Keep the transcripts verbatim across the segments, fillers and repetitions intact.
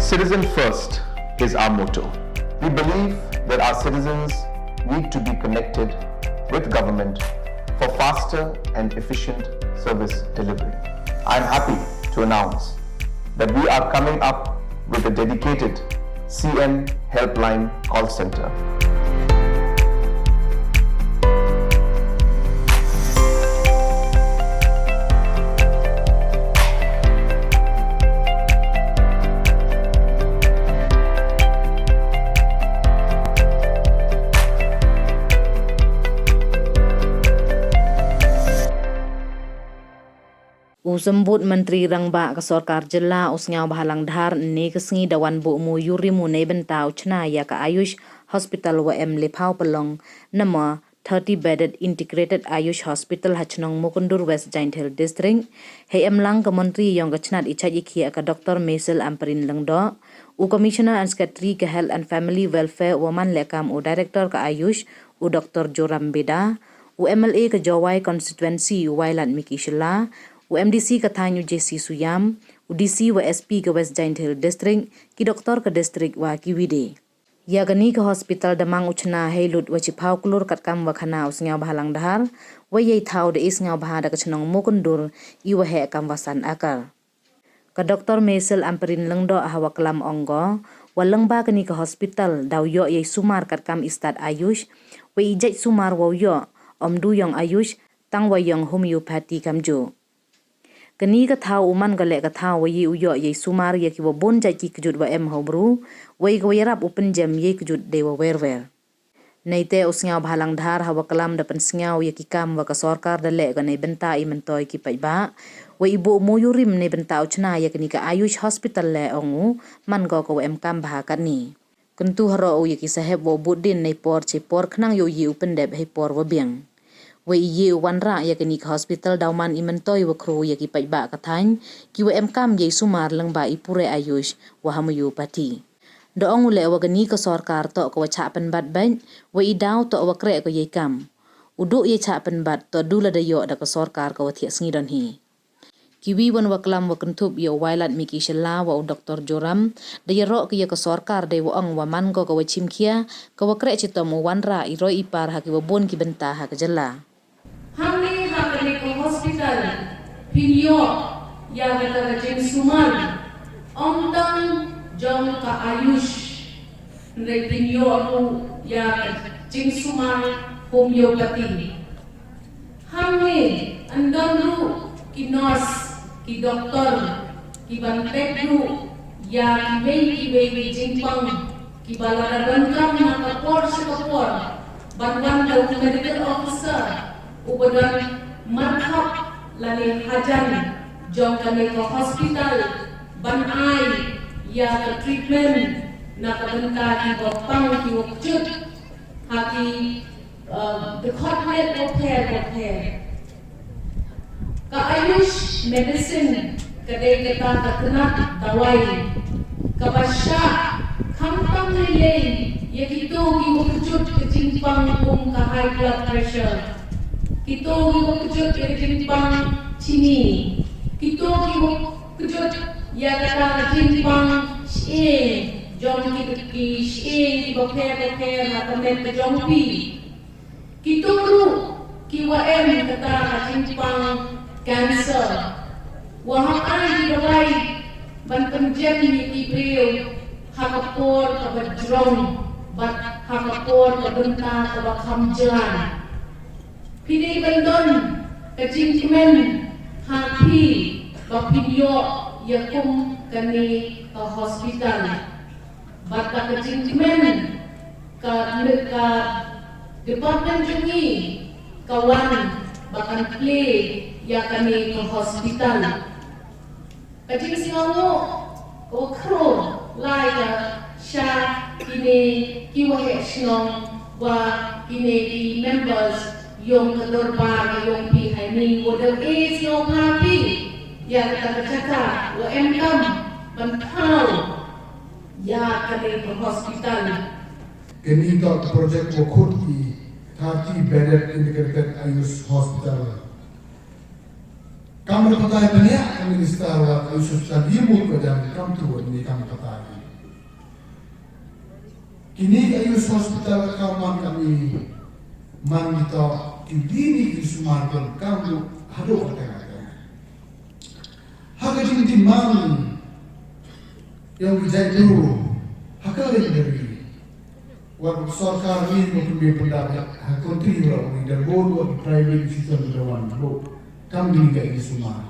Citizen first is our motto. We believe that our citizens need to be connected with government for faster and efficient service delivery. I am happy to announce that we are coming up with a dedicated C M Helpline call center. U Symbud Myntri Rangbah ka Sorkar Jylla u Sniawbhalang Dhar ynne ka sngi da wan buh mooyurim u neibynta u chna ya ka Ayush Hospital wa em le phaw pynlong, namo thirty bedded Integrated Ayush Hospital ha chnong Mukndur, West Jaiñtia Hills District. Hei em lang ka Myntri yong ka chnat i chait i khiah ka Doctor Meisel Ampareen Lyngdoh, u Commissioner and Secretary ka Health and Family Welfare wa man leh kam u Director ka Ayush, u Doctor Joram Beda, u M L A ka Jowai Constituency u Wailadmiki Shylla, u M D C ka thaiñ u J C Suiam, u D C wa S P ka West Jaiñtia Hills District, ki doktor ka district wa kiwi de. Ya kani ka hospital da mang u chna hei lut wa chiphaw klur katkam wa khana u Sniawbhalang Dhar, wa yei thaw da e sniawbha da ka chnong Mukndur i wa heh kam wa san akar. Ka Doctor Meisel Ampareen Lyngdoh ha wa klam ong ko, wa lyngba kani ka hospital daw yoh yei sumar katkam i stad Ayush, wa i jait sumar wow yoh, ym du yong Ayush, tang wa yong homeopathy kamjooh. Kani ka thaw u man ka leh ka thaw wa yei u yoh yei sumar ya ki wa bun jait ki kjut wa em ha u bru, wei ka wa yarap u pynjem yei kjut dei wa wer wer. Neite u Sniawbhalang Dhar ha wa klam da pynsniaw ya ki kam wa ka sorkar da leh ka neibynta i myntoi ki paidbah, wei i buh mooyurim neibynta u chna ya kani ka Ayush Hospital leh ong u, man ko ka wa em kam bha katni. Kyntu haroh u ya ki sahep wow bud dien nei por chei por khnang yow yei u pyndep hei por wa biang. Wei i yei u wanrah ya kani ka hospital daw man i myntoi wa khroo ya ki paidbah ka thaiñ, ki wa em kam yei sumar lyngba i pure Ayush wa homeopathy. Da ong u leh wa kani ka sorkar toh ka wa chah pynbat beit, wei i daw toh wa kreh ka yei kam. U duh yei chah pynbat toh du lada yoh da ka sorkar ka wa thiah sngi don hi. Kiwi wan wa klam wa kynthup ya u Wailadmiki Shylla wa u Doctor Joram, da yaroh ki ya ka sorkar dei wa ong wa man ko ka wa chimkhia, ka wa kreh chitom u wanrah i roi i par ha ki wa bun ki bynta ha ka jylla. Hangne ha kani ka hospital, phin yoh ya kata ka jingsumar, ym tang jong ka Ayush, hynrei phin yoh ruh ya ka jingsumar homeopathy. Hangne, ym don ruh ki nurse, ki doktor, ki ban peit ruh ya kiwei kiwei ki jingpang, ki ba lada donkam na ka por sha ka por, ban wan da u medical officer, u ba don markhap lane hajan jong kane ka hospital, ban ai ya ka treatment na ka bynta ki wa pang ki wa kjut ha ki, uh, dkhot met wa pher wa pher. Ka Ayush medicine ka dei kata ka tnat dawai ka ba shah khamtam lei lei ya kito ki wa kjut ka jingpang kum ka high blood pressure, kito ki wa kjut ya ka jingpang chini, kito ki wa kjut ya kata ka jingpang shyieng jong ki, ki shyieng ki wa pher wa pher ha ka met ka jong phi. Kito ruh ki wa em kata ka jingpang cancer, wa hap ai ki dawai ban pynjem ya ki briew ha ka por ka ba jrong, bad ha ka por ka bynta ka ba kham jlan. Phi dei ban don ka jingkmen ha phi ba phin yoh ya kum kane ka hospital. Bad ka jingkmen ka, ka department jong ngi ka wan ba kan plie ya kane ka hospital. Ka jingsngewnguh ka wa khroo lai ka sha kine ki waheh shnong wa kine ki members yong ka dorbar ka yong phi. Heini wa da e sngewbha phi ya kata ka jaka wa em kam ban thaw ya kane ka hospital. Kani toh ka project wa khut i thirty bedded Integrated Ayush Hospital. Kam da patai bniah ka Minister wa Ayush Hospital, i mut ka jam kam tu ni kam patai. Kini ka Ayush Hospital ka man kani, man ki toh kini ki sumar kam kam du hadooh ka tengah tengah. Ha ka jingdimang yong ki jaitbru ha ka lyndet, wat sorkar ni ko pynbeit pyndap ha country, wa ni da bor wa private institution da wan bor kam kini ki sumar.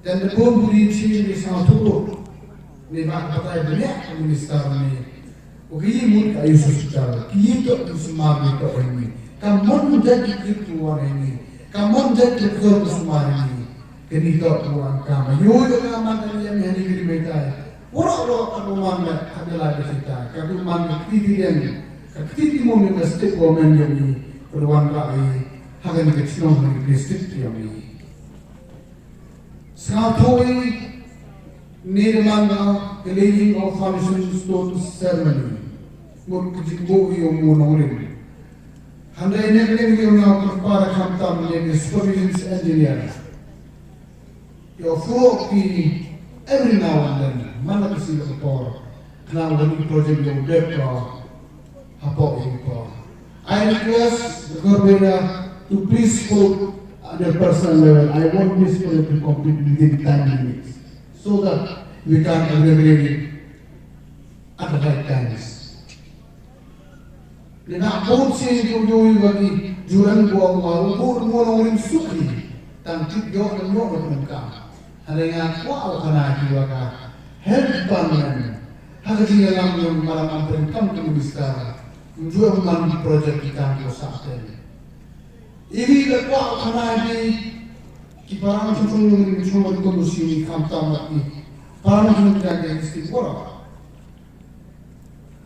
Tang da bun buri chi ni sngewthuh. Neibhah batai bniah ka minister ni, wa ki mut ka Ayush Hospital, ki toh ki sumar ni toh ini. Ka mon jait ki kit ki wan ini. Ka mon jait ki kor ki sumar ini. Kini toh ki wan ka ma yoi ka man ka ni em hani kini beitai. Waroh waroh ka man me ka jala ka sita. Ka du man ka kti kti em. Ka kti kti mon ka state government yong i. Ka du wan ka i. Ha kani ka chnong kani ka district yong i. Sngewthuh i, ni da man ka laying of foundation stone ceremony. Mut ka jingbuh i u Mo Nongrim. Hynrei ni ka laying i u na pyrpara khamtam ni ka supervision engineer. Yow follow ki every now and then. Man la ka sien ka por. Khnang wa kani project yow dep ko hapoh i por. I request the coordinator to please follow at the personal level. I want this project to complete within time limits so that we can upgrade it at the right times. Ni na bun sien ki u yoi wa ki juran ko wa u bun mo nongrim suk hi. Tang tip yoh na yoh na pynka. Hynrei nga kwah u khana ki wa ka health department, ha ka jingïalam yong Madam Ampareen kam ka minister, ym ju em man project ki kam ko sa ten. Ini da kwah u khana ki, ki para nongchong nongrim, nongchong nongrim ko musi ni khamtam ki para nongchong nongrim ka district waroh.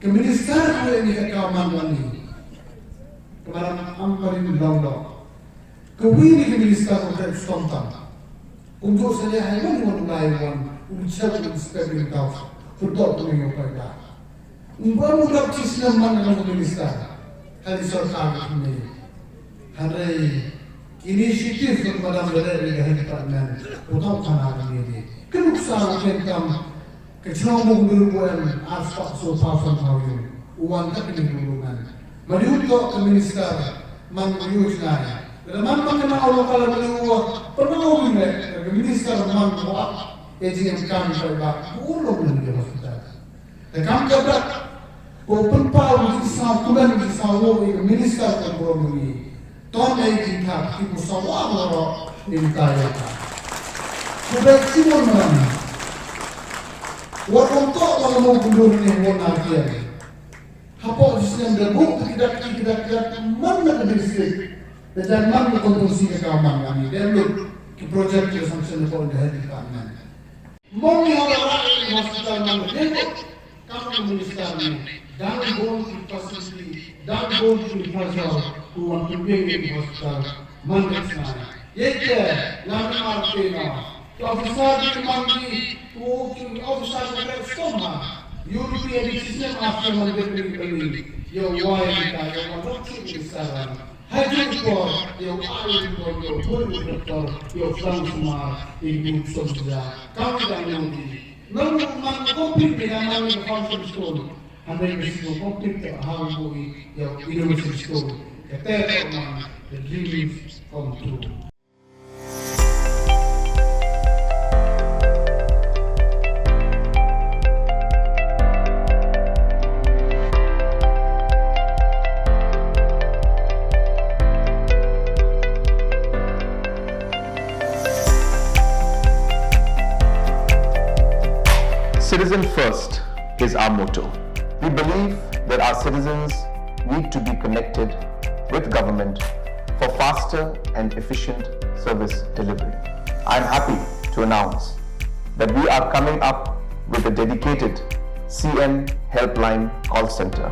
Ka minister ko ini ka kaw man wan ni. Ka Madam Ampareen Lyngdoh. Ka wi ni ka minister ko ka stom tam. Kum jo sa ya hai wan wan lai wan. Um chap um spending tau. Pyntok ko ni yow paidbah. Um ba mu rap chi snem man ka minister. Hali sorkar ko ni. Hynrei initiative ko Madam Dere ni ka health department. Pyntok khana ni ni. Ka nuksa ko ken kam. Ka chnong Mawkyndur ko em arspah soo phaw san phaw yong u wan ka kini ruruman. Maliu toh ka minister man maliu chnai. Lada man man ka na u lokal maliu wa pynau wi me ka minister man ko ap e jingem kam ka ba bur lo ni ka hospital. Te kam ka ba ko pynpaw ni sa kuman ni sa wo i ka minister ka bro ni. Ton ei ki thap ki bu sawa waroh ni mta ya ka. Ku bek simon man. Wa kong toh wa mo kundur ni mo na kian. Hapoh di snem da buk ki dak ki dak ki dak man na ka district. Da jan man na konstituensi ka kaw man ni. Dem lut ki project ki sanction ko da health department. Mong ni hawla rai hospital man ni. Kam ka minister ni, dang bun ki facility, dang bun ki infrastructure, ku wan ki bing ki hospital, man ka sna. Ye ke, ngam mar ke na. Ki officer ki man ki, ku ki officer ki rek soma. Unity and system after man ke bring bring. Yo wai ka, yo wan ki minister. Hajung por, yow ai por, yow pun doktor, yow sang sumar, i bu som ja, kau dang nang di. Nang man ko pin pin man ko function school. Hande ko si ko pin te hau bu i, yow innovation school. Kete ko man, the dreams come true. Citizen first is our motto. We believe that our citizens need to be connected with government for faster and efficient service delivery. I am happy to announce that we are coming up with a dedicated C M Helpline call center.